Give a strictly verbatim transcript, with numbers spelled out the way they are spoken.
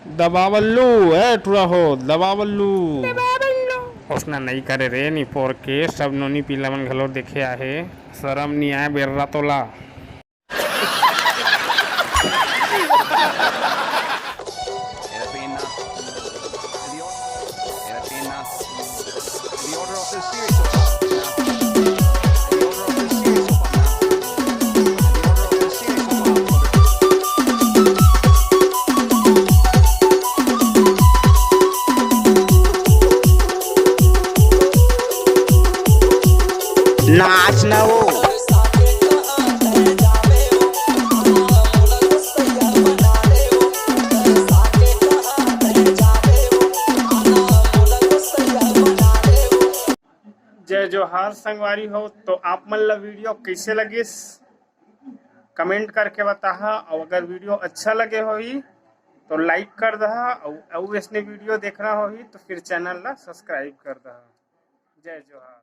दबावल्लू, ए टुरा हो, दबावल्लू। ओसना नई करे रे, निपोर के सब नोनी पिला मन घलो देखे आहे, शरम नी आए बेर्रा तोला। नाच ना हो। जय जोहार संगवारी हो, तो आप मन ला वीडियो कैसे लगिस, कमेंट करके बताहा। और अगर वीडियो अच्छा लगे होही तो लाइक कर दहा, और, और इसने वीडियो देखना होही तो फिर चैनल ला सब्सक्राइब कर दहा। जय जोहार।